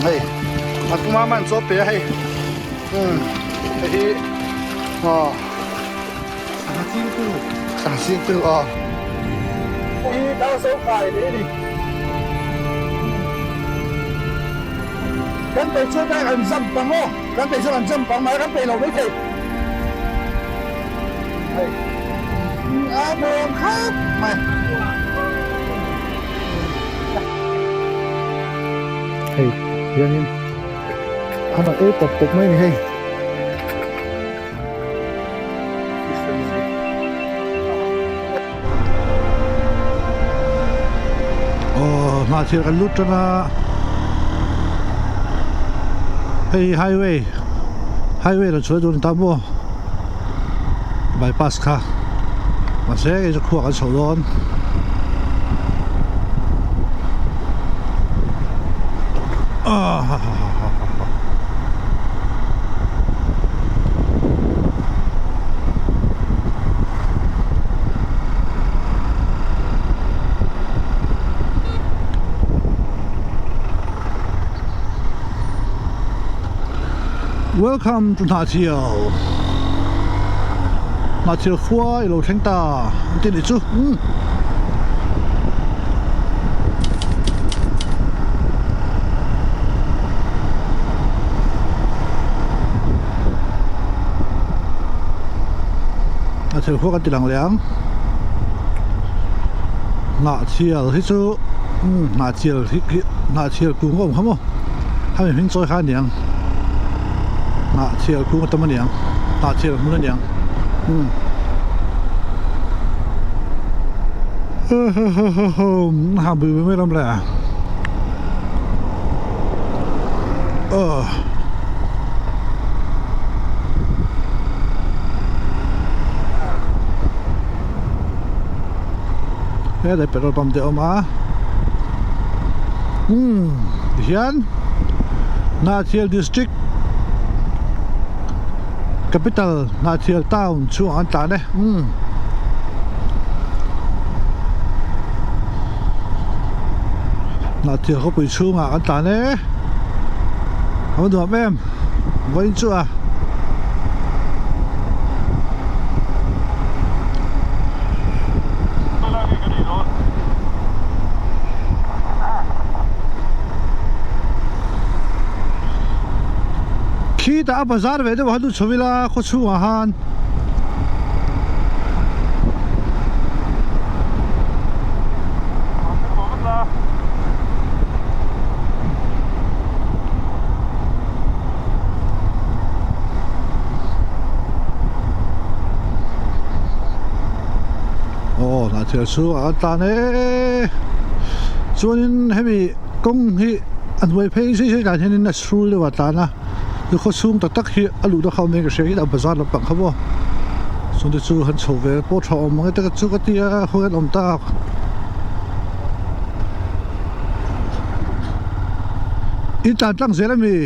Hei a tuma man chaw pe a hei umm hei hi aw sangha chingtu sangha chingtu aw hei hi dar zo kai leh a ni kan peih chuan kan an jump pang aw kan peih chuan an jump pang mai kan peih lo maithei hei a nuam khawp mai. Hei hianin a rawn ei pawp pawp mai a ni hei. Aw hnahthir kan lut tan a hei highway highway lo chhuah tur a ni ta maw bypass kha mahse hei chu khua kan chho dawn. Welcome to Hnahthial Hnahthial khua i lo thleng ta an ti nih chu umm. A thil khuak an ti lang leh ang Hnahthial hi chu umm Hnahthial hi khi Hnahthial kung a awm kha maw hemi hming chawi kha a ni ang Hnahthial kung a tam a ni ang Hnahthial hmun a ni ang umm. Ha bui bui mai ram le aw helai petrol pump te a awm a umm tihian Hnahthial district capital Hnahthial town chhungah an tlan e umm. Hnahthial khawpui chhungah kan tlan e a va nuam em vawiin chu a. Khitah a bazar ve deuh a han lut chho ila khaw chhungah han. Aw hnahthel chhungah kan tlan e chuanin hemi kawng hi a hnuai phei zui zui dan hianin a chhul deuh a tlan a. Chu khaw chhung tak tak hi a luhna kha awm in ka hria a bazar lampang kha maw chungte chu han chho ve pawh tha awm ang e te chu ka tia khawnge an awm tak in tlan tlang zel ami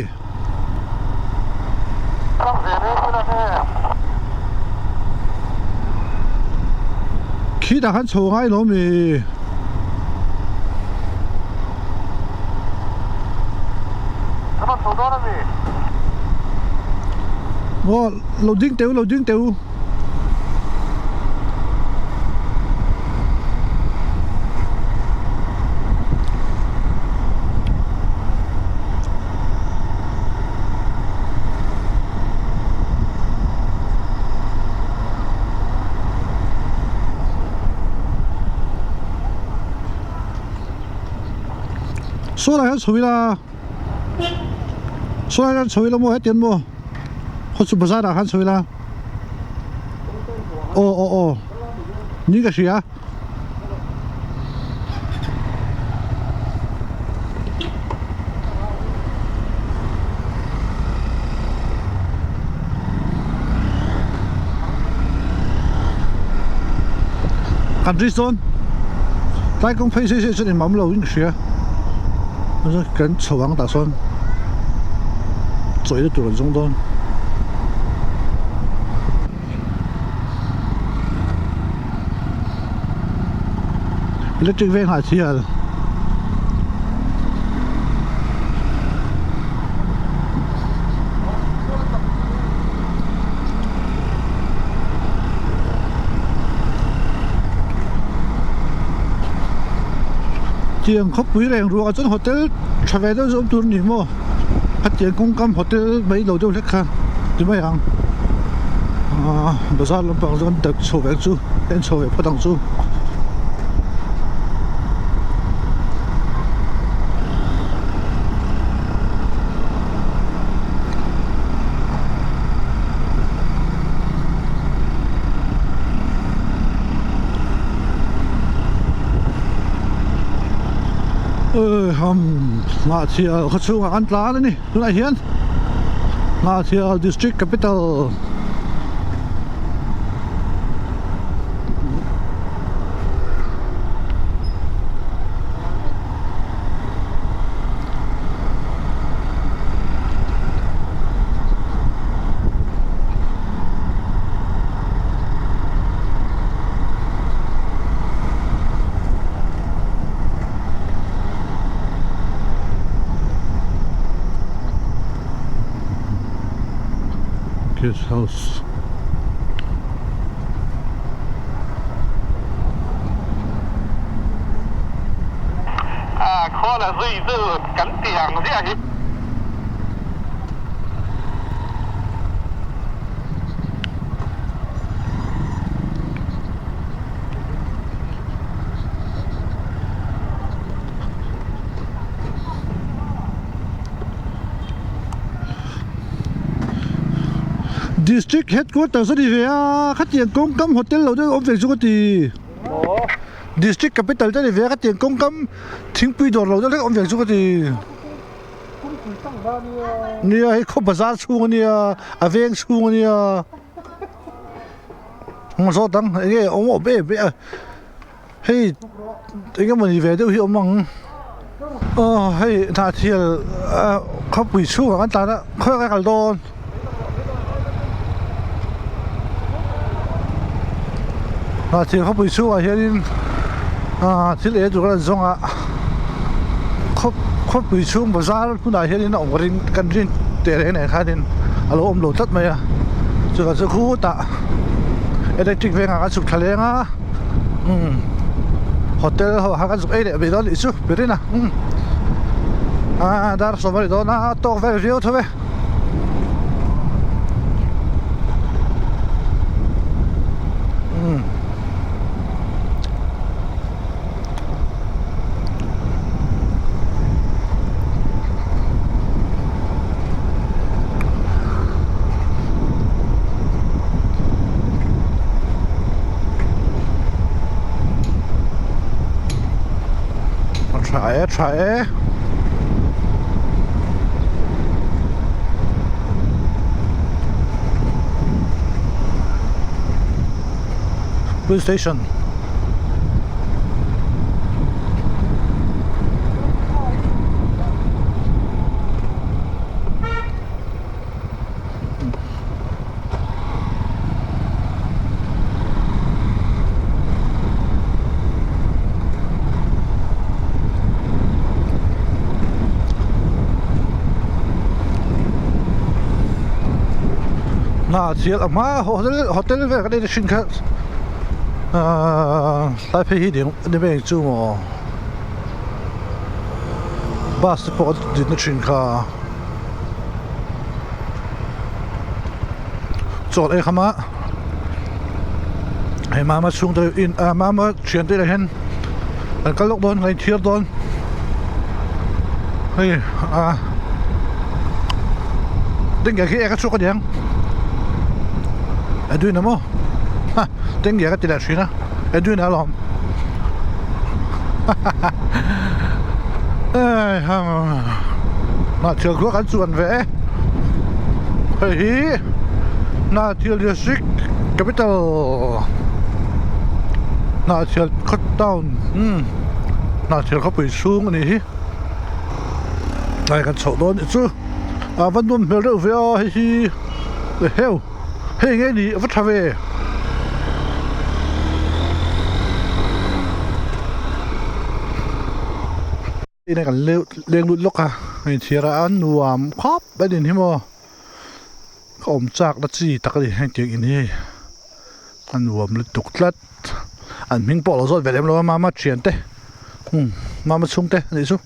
khitah khan chho ngai lo ami. Ka rawn tho dawn a mi? Aw, lo ding teh u, lo ding teh u. Saw lai hian chho ila saw lai hian chho ila maw hetiang maw khaw chu bazar ah khan chho ila aw aw aw ni ka hria. Kan ri sawn tlai kawng phei sei sei chuan engmah awm lo in ka hria kan chho ang tah sawn chawih na tur an zawng dawn. Electric veng ah hian. Tiang khawpui reng ruangah chuan hotel tha ve deuh zawk tur a ni maw? Hetiang kawngkam hotel mai lo deuh hlek kha ti mai ang. Aaa bazar lampang chuan dak chho ve ang chu en chho ve phawt ang chu. Ham Hnahthial khaw chhungah kan tlan a ni tunah hian Hnahthial district capital Guest house. A khawl a zui chu kan ti ang ziah hi. District headquarters a ni ve a khatiang kawngkam hotel lo deuh awm ve chu ka ti district capital te a ni ve a khatiang kawngkam thingpui dawr lo deuh hlek awm ve chu ka ti. Nia hei khaw bazar chhung a nia a veng chhung a nia hma zawt ang eng nge awm awm em em a hei eng emawni ve deuh hi awm ang aw hei hnahthel ah khawpui chhungah kan tlan a khawiah ka kal dawn hnahthel khawpui chhungah hianin ah thil ei tur an zawng a khaw khawpui chhung bazar hmunah hianin a awm ring kan rin teh reng nen khanin a lo awm lo tlat mai a chuvang chu khutah electric vengah kan chhuk thla leng a umm hotel ho ah khan kan zuk ei leh mai dawn anih chu berin a umm ah dar sawm a ni dawn a tawk vel viau tho e. A tha e a tha e. Police station. Hna chial a hma hotel hotel vel kan en thin kha ahh tlai phei hi ni mai ang chu maw bus te pawh a din na thin kha. Chawl ei khama hei mama chhung te in ah mama thian te lah hian an kal lawk dawn an inthiar dawn hei ah dengue khi ek a chhuak aniang Edwin a maw ha dengue ka ti leh thin a Edwin a lawm ha ha ha ei ha hnah thil khuah kan chuan ve e hei hi hnah thil district capital hnah thil khaw town umm hnah thil khawpui chhung a nih hi tlai kan chhoh dawn nih chu a va nuam hmel reuh ve a hei hi eheu hei nge ni a va tha ve. Ina kan leng lut lawk a hmeichhia a nuam khawp a nin hi maw ka awm chak na chi tak a ni hengtiang in hi a nuam lutuk tlat an hming pawh a lo zawt ve lem lo a mama thian te umm. Mama chhungte a nih chu.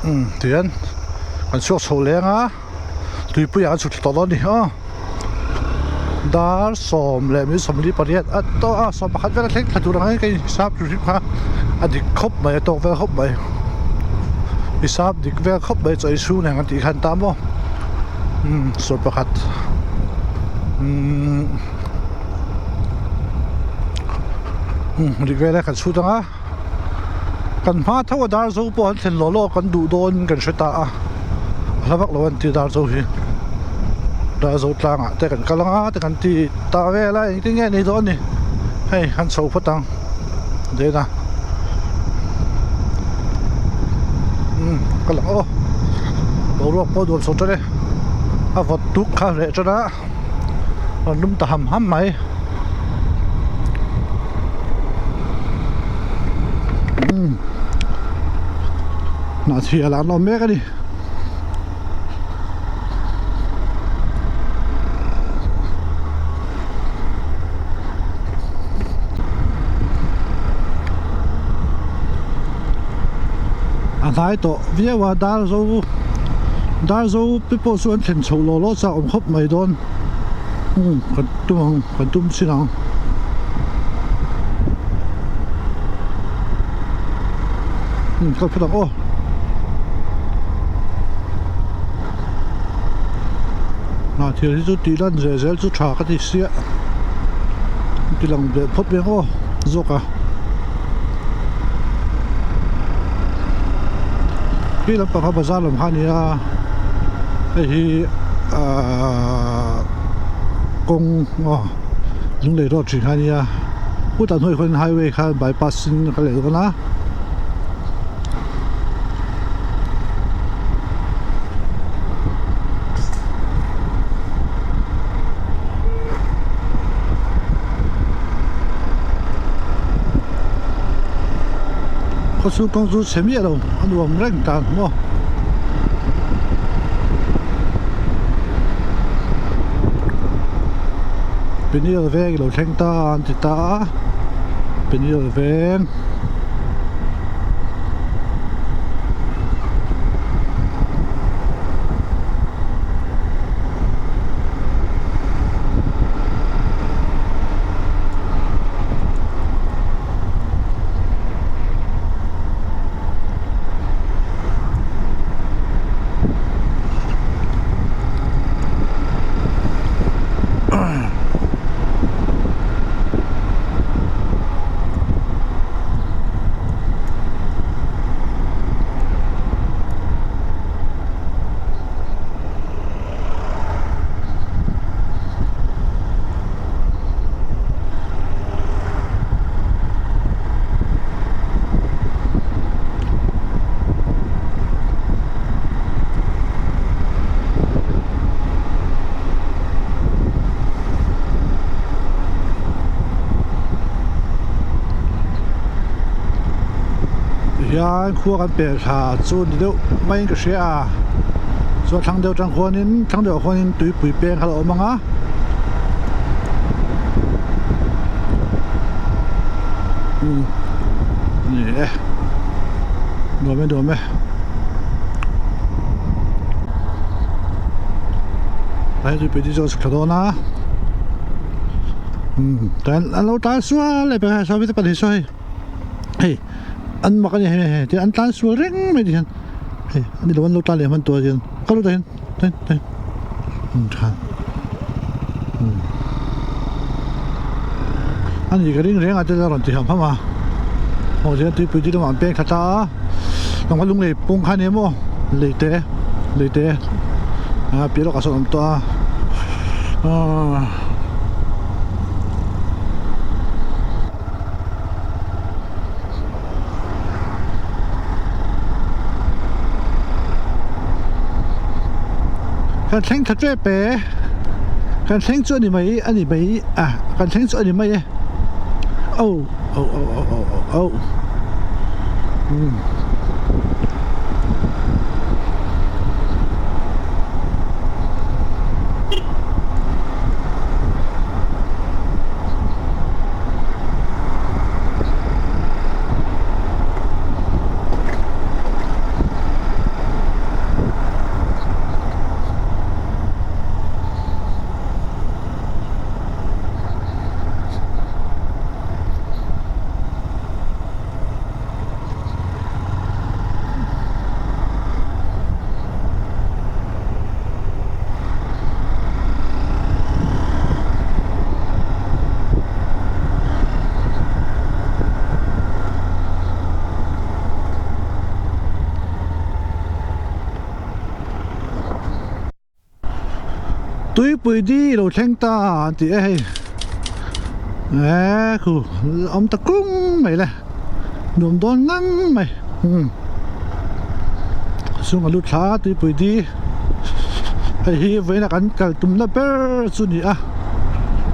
Umm tihian kan chhuak chho leng a tuipuiah an chhuk thla tawh dawn a ni aw dar 10:48 a tawh a 11 vel a thleng thla tur ang hian ka inhisap tur hrim kha a dik khawp mai a tawk vel khawp mai hisap dik vel khawp mai chaw ei chhung nen kan tih khan ta maw umm 11 umm umm dik vel a kan chhut ang a kan hma tho a dar zo pawh an thlen lawh lawh kan duh dawn kan hre ta a a hla vak lo an ti dar zo hi dar zo tlangah te kan kal anga te kan ti ta vel a engtin nge ni dawn ni hei han chho phawt ang den a umm ka lang aw boruak pawh duam chho tan e a vawt tuk kha reh tan a rawn lum ta ham ham mai umm hnahchhiah an awm mek a ni. A hnai tawh viau a dar zo dar zo te pawh chu an thlen chhoh lawh lawh chak awm khawp mai dawn umm kan tum ang kan tum chin ang. Umm kal phawt ang aw. Hna thil hi chu tih lan zel zel chu tha ka ti sia ti lang leh phawt mai ang aw zawk a khi lampang kha bazar lam kha a ni a hei hi ahh kawng aw lunglei road thin kha a nia hutah hnuaiah khuan highway kha bypass in a kal leh dawn a. Khawchhung kawng chu chhe miah lo a nuam reng tan maw. Peniel veng ilo thleng ta a an ti ta a Peniel veng. Tihian khua kan pel thla chu ni deuh maiin ka hria a chuan thlang deuh atang khuanin thlang deuhah khuanin tuipui peng kha a lo awm ang a. Umm ni e nuam e nuam e. Hei tuipui te chu a chhuk thla dawn a umm tan an lo tlan sual leh pek a sawi te pahnih saw hei hei an mak a ni hei hei an tlan sual reng mai ti hian hei ani lo an lo tlan leh hman tur ah hian ka lut ah hian tah hian tah hian umm ani ka ring reng a te la rawn ti ham ham a aw tihian tuipui te lamah an peng thla ta a tlangval lunglei pawng kha a ni maw lei te lei te a piah lawkah sawn a awm tawh a aaa. Kan thleng thla tep e. Kan thleng chu a ni mai a ni mai a kan thleng chu a ni mai e. Oh oh oh oh oh oh oh. Hmm. Tuipui di lo thleng ta an ti e hei e khu awm ta kung mai le nuam dawn ngang mai umm chhung a lut thla tuipui di hei hi vawiin a kan kal tumna ber chu a ni a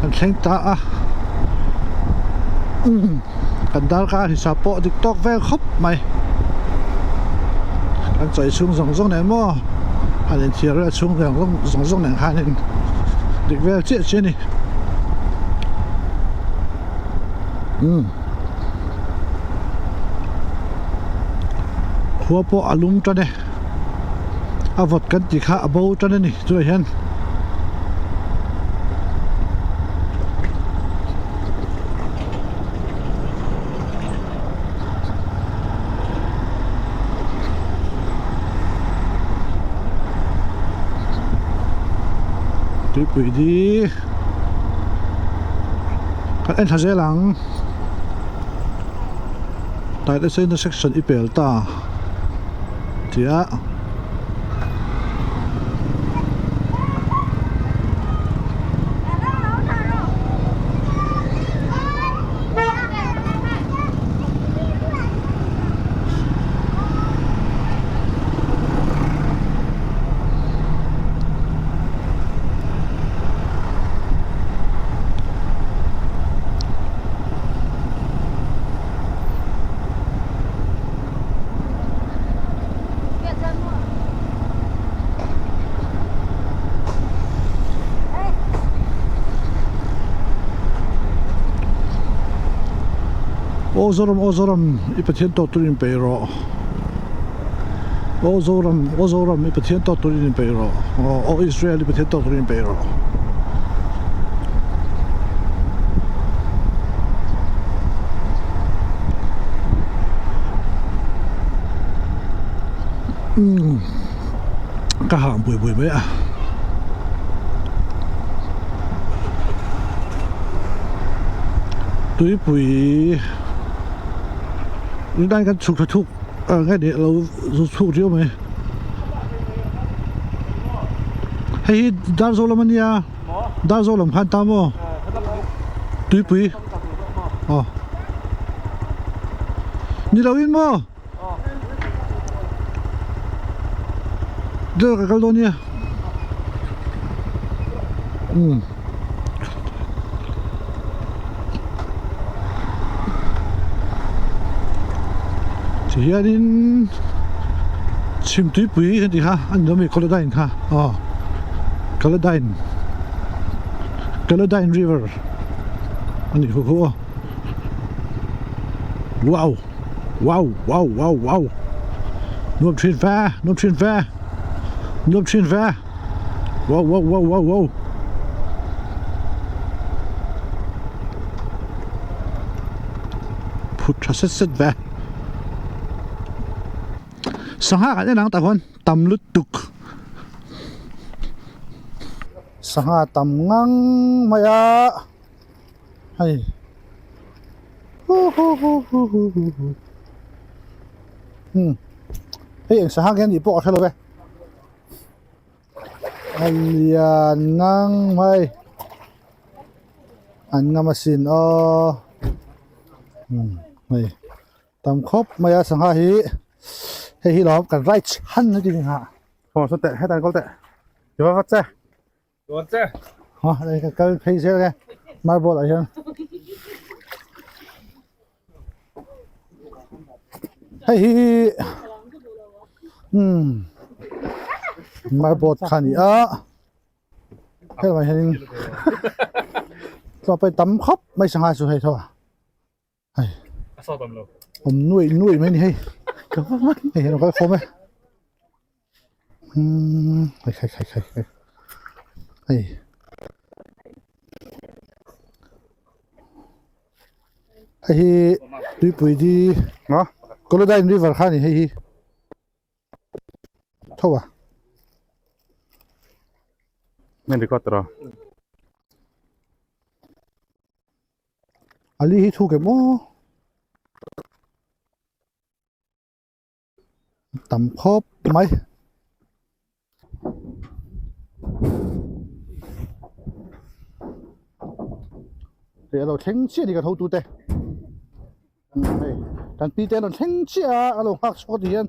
kan thleng ta a umm. Kan darkar hisap pawh dik tawk vel khawp mai. Kan chawi chhung zawng zawng nen maw han inthiar vel chhung zawng zawng zawng nen khanin dik vel chiah chiah a ni. Umm khua pawh a lum tan e a vawt kan tih kha a bo tan a ni tunah hian. Tuipui di kan en thla zel ang tight a intersection i pel ta tia. Aw Zoram aw Zoram i Pathian tawk turin inpeih rawh Aw Zoram aw Zoram i Pathian tawk turin inpeih rawh Aw Israel i Pathian tawk turin inpeih rawh. Umm ka hah bui bui mai a tuipui tunlai kan chhuk thla thuk nge ni lo chhuk riau mai hei hi Darzo lam a nia Darzo lam khan ta maw tuipui aw ni lo in maw. Deuh ka kal dawn nia umm ti hianin chhim tuipui kan tih kha a ni lo mi Kawladain kha aw Kawladain Kawladain river a nih khu khu aw wow. Wow wow wow wow Nuam thin ve nuam thin ve nuam thin ve Wow wow wow wow wow Phut tha set set ve Sangha kan en ang tah khuan tam lutuk Sangha tam ngang mai a hei. Hmm hei eng sangha nge anih pawh ka hre lo ve a lian ngang mai an ngam asin aw hmm hei tam khawp mai a sangha hi hei hi lawm kan right chhan a ti hna. Aw saw teh hetah kawl teh. I va vat che. Vat che. Ha, hei ka kal phei zel e. Marble ah hian. Hei hi umm marble kha a ni a. Helai hianin tlawp a tam khawp mai sangha chu hei tho a. Hei awm nuaih nuaih mai a ni hei hei hian a kal khawm e umm hei hei hei hei hei hei hei hi tuipui di Kolodyne river kha a ni hei hi. Tho a. Ngen record tawh. Ali hi thuk em aw. Tam khawp mai. Hei a lo thleng chiah a ni kan hotute. Hei kan pi te an rawn thleng chiah a a lo nghak chhuak a ti hian.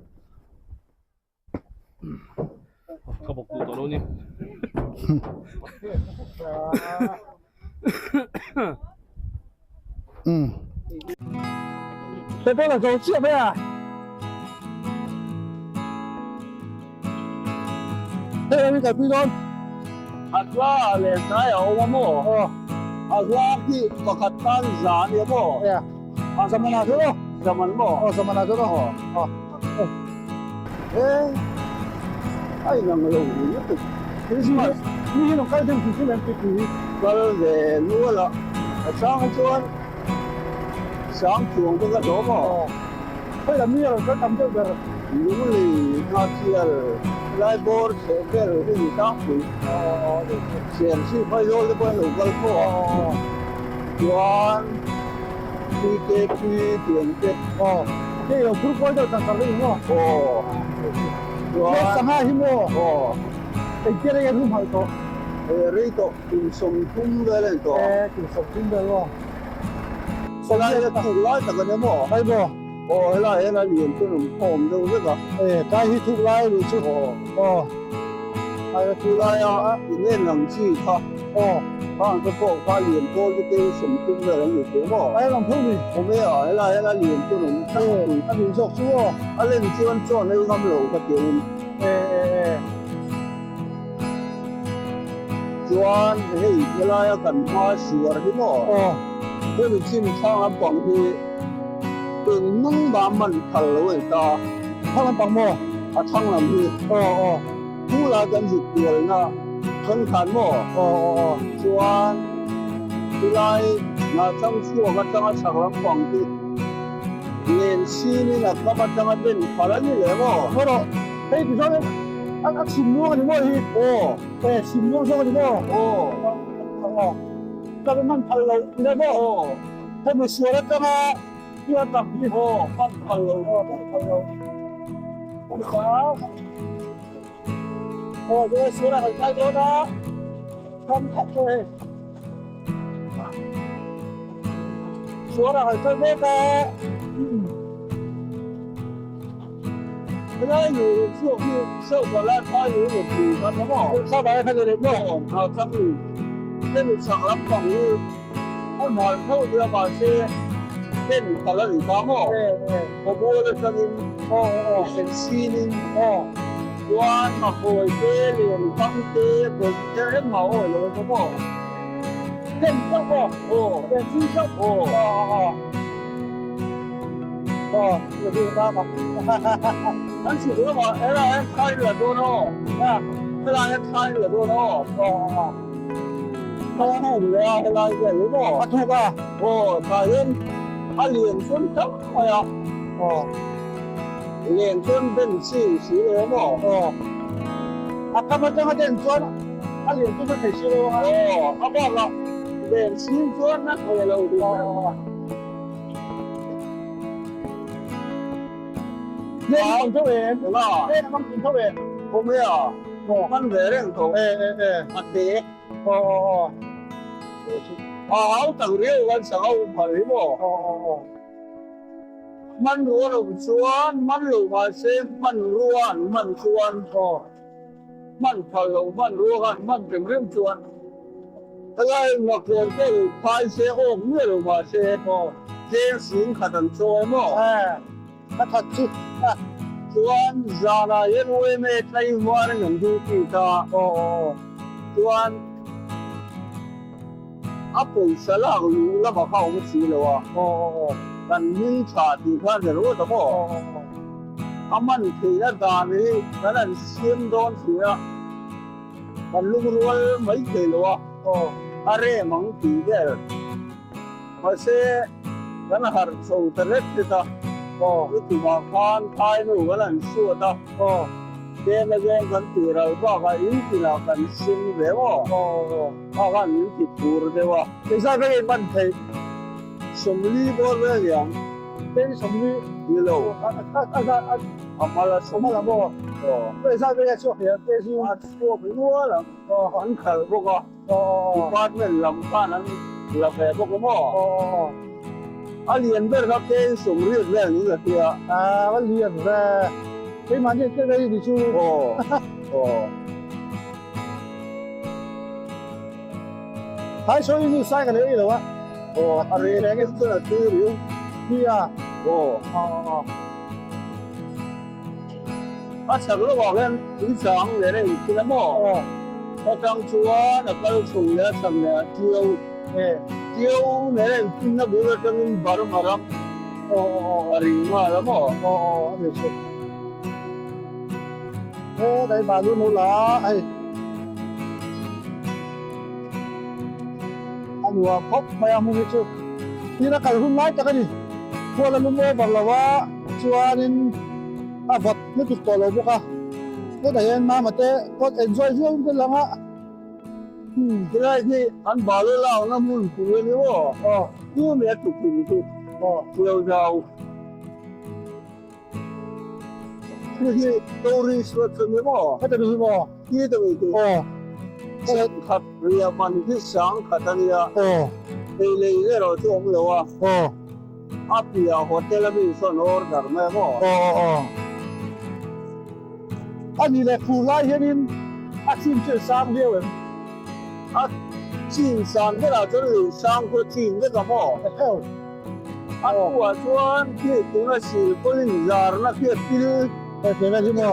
Ka bawk duh tawh lo ni. Umm. Petrol a zo chiah mai a. Hei lam hi kalpui dawn. A hla leh hnai a awm a maw? Aw. A hla khi pakhat tan za a nia maw? Ea. A zaman ah chuan aw. Zaman maw? Aw zaman ah chuan aw. Aw. E a inang lo lutuk. Christmas ni hi rawn kal deuh tih chu lem tih tih. Kal ve nual a, a chang chuan sang chuang te ka hlawm aw. Khawi lam hi a rawn kal tam deuh ber. Lunglei Hnahthial lai bawr chheh vel hi ni tlangpui. Serchhip Aizawl te pawh an lo kal fo a. Chuan PKP tih ang te. Aw, hei lo phur kual deuh char char vek maw? Aw. Chuan sangha hi maw? Aw. Engtia rei a rum halh tawh? Rei tawh kum 30 vel a ni tawh. E, kum 30 vel aw. Helai hi a thuk lai tak a ni maw? Hei maw? Aw, helai hian a lian chu an awm deuh vek a. E, tlai hi thuk lai a nih chu. Aw. Aw. Tlai a thuk lai a, in en ang chi kha. Aw. Khang te pawh kha lian pawl te keu 30 vel an ni tawh maw? Tlai a lang tho ni. Awm e a, helai hian a lian chu an awm tlangpui. E, a nih zawk chu aw. A len chuan chaw an ei ngam lo ka ti ang. E, e, e. Chuan hei helaia kan hma suar hi maw? Aw. Hemi chin thlang lampang hi eng nung mah man phal lo a ni ta. Thlang lampang maw? A thlang lam hi. Aw aw. Phula kan zuk kualna thenkhat maw? Aw aw aw. Chuan helai Ngahchang chhuak atanga chhak lampang hi len sinin a kam atanga den phal a ni leh maw? Maw rawh. Hei ti zawng in a chhim muang a ni maw hi? Aw. E chhim muang zawng a ni maw? Aw. Aw. Ka va man phal lo le maw? Aw. Hemi sual atanga thil tam hi. Aw, man phal lo. Aw, man phal lo. Aw, chu sual a kan kai dawn a. Kam khat chu hei. Sual a kan kai mek a. Helai lui chhuak hi Sawpa lai phai lui rawn lui kha ta maw? Sawpa lai phai lui maw? Aw, hna chang lui. Hemi chhak lampang hi a hnar tho nia mahse pen kal a ni ta maw? Khawmual atangin mihring sinin chuan a hawi te lian kam te bawm te engmah a awi lo ta maw? Pen chauh maw? Aw. Pen chhung chauh? Aw. Aw, ka duh ta bak. An chhuk lamah helai hian thlai la dawn aw. Helai hian thlai la dawn aw. Aw. Thlai a awm leh a helai vel hi maw? A thuk a. Aw, tah hian a lian chuan tam mai a. Aw. Lian chuan ben chi si lo a maw? Aw. A kam atanga den chuan a lian chu na thei si lo a. Aw, a bakah len chhing chuan a thei lo duh. Aw. Leng tho em? Leng mang tho em? Không e à? Man ve reng tho. E e e. A te. Aw aw aw. A hau tak riau kan sang a um phal hi maw? Aw aw aw. Man rua lo chuan man lo mahse man rua an man chuan. Aw. Hman phal lo hman ruak a hman rem rem chuan helai ngakrual pawh lo phai se awk miah lo mahse tleng sing khat an chawi maw? A that chu a. Chuan zanah hian UMA tlaivar in an duty ta chuan a pawisa lak luh lamah kha a awm si lo a, kan hming tha tih kha a ni rawt a maw? A man theihna dan hi kan han siam dawn si a, kan lungrual mai thei lo a, a rem ang tih vel. Mahse, kan harh chho ta hlek hlek a, i tumah khan thainu kan han suat a, tlem azawng kan tih ral bakah in tinah kan sim ve maw? A khan min ti phur deuh a. Engzat vek in man theih? 40 bawr vel niang. Eng 40? Ni lo. A mal a sawm. A mal a maw? Engzat vek a chhuak hian? A chhuak nual ang. An khalh bawk a. Department lam khan an la ve bawk a maw? A lian ber kha keng 80 vel niin ka hria. A lian ve. Keimahni te vei ni chu. Thai sawi nu sai ka nei lo a. A rei reng em chuan a tui riu. Nia. A chak lovah hian tuichang leh a inthil a maw? Atang chuan a kal chho leh a chak leh a tiau tiau nen a infinna bul atangin Burma ram a ring nghal a maw? Aw a ni chu. He dai balu nu la hei. A nuam khawp mai a hmun hi chu. Tin a kal hun lai tak a ni. Khual a lum over lo a chuanin a vawt lutuk tawh lo bawk a hetah hian mama te pawt enjoy viau in ka lang a umm helai hi an balu lakna hmun tur a ni maw aw tu nge tuktum chu aw chhiau zau hei hi tourist road chu a ni maw heta hi maw ti deuh in aw Chhenkhat ria man hi sangkhat a nia aw ei lei erawh chu awm lo a aw. A piah hotel a mi sawn order mai a maw? Aw aw aw. A ni leh phur lai hianin a chin chu a sang viau em? A chin sang berah chuan lei sang chu a chin vek a maw? Eheu. A hnuah chuan khi tuna sil pawhin zarna khi a pil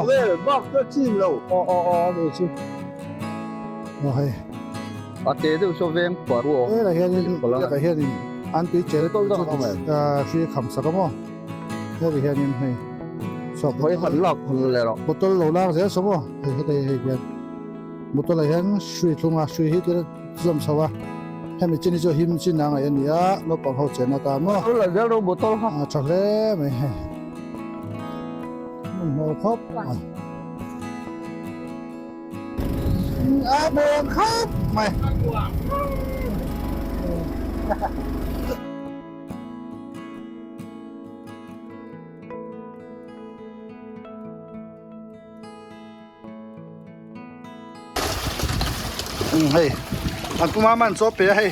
vel bak chu a chin lo. Aw aw aw a ni chu. Aw hei. A te deuh saw veng pah ruah awm. Helai hianin biakah hianin an tui chel hri kham sak a maw heti hianin hei saw bottle lo lak zel saw maw hei heti hei hian bottle ah hian hri thlung a hri hi tila zawm chho a hemi chin hi chu him chin a ngaih a ni a naupang ho chen atan maw a tha hle mai hei hmun hmuh khawp mai. A buan khawp mai. Hei an puma man chaw pe a hei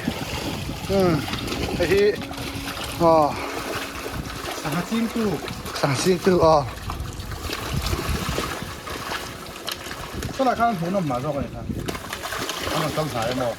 hei hi aw Sangha chingtu sangha chingtu aw. Tunah khan hmuhnawm mah zawk a ni kha. An rawn kal hnai emaw?